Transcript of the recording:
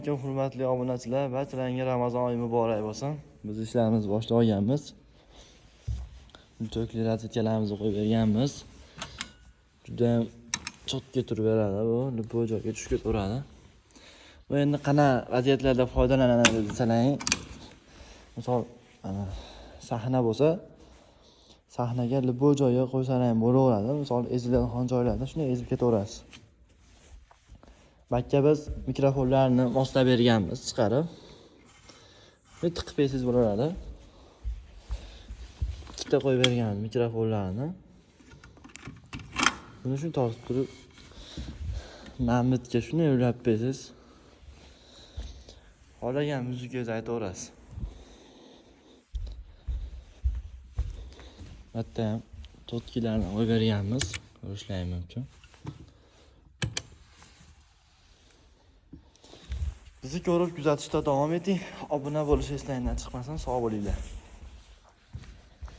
Alaykum hurmatli obunachilar, barchalaringga Ramazon oyi muborak bo'lsin. Biz ishlarimizni boshlab olganmiz. To'kli rozetkalarimizni qo'yib berganmiz. Juda ham chotga turib beradi bu, любой joyga tushib ketaveradi. Bu endi qana vaziyatlarda foydalanadi desalaring, misol sahna bo'lsa, sahnaga любой joyga qo'ysalar ham bo'laveradi. Misol eziladigan joylarda shunday ezib ketaverasiz. Bakka biz mikrofonlarni moslab berganmiz chiqarib. Bir tiqib bersangiz bo'laveradi. Ikkita qo'yib berganmiz mikrofonlarni. Buni shuni tortib turib mamitga shunday ulab bersangiz, xohlagan muzikangizni aytaverasiz. Bitta ham to'tkilarni qo'yib berganmiz, ko'rishlaring mumkin. Bizni ko'rib kuzatishda davom eting. Obuna bo'lish eslaringdan chiqmasin. Sog' bo'linglar.